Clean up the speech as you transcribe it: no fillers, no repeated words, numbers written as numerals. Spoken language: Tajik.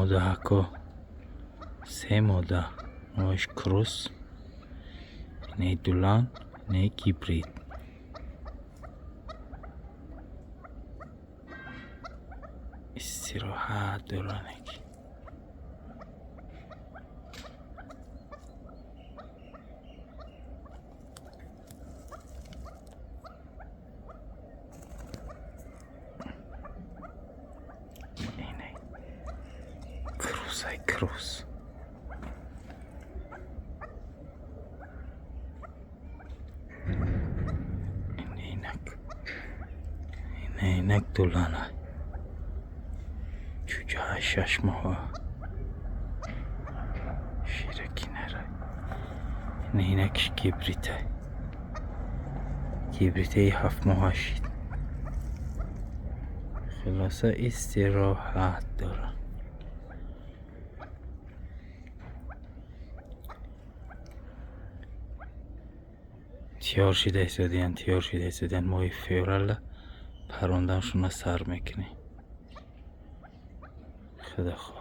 Модаҳако, се мода. Ноиш кросс, инаи дулан, инаи гибрид. Истироҳат доранд. Кроссай, кросс. Инак, инак дулана. Чӯҷаҳаи 6 моҳа. Шираки нара. Инакш гибрида. Гибридаи 7 моҳа шид. Хулоса, истироҳат дорам. Тиёр шида истодиян, тиёр шида истодиян. Моҳи февралда паронданшона сар мекунем. Худо хоҳад.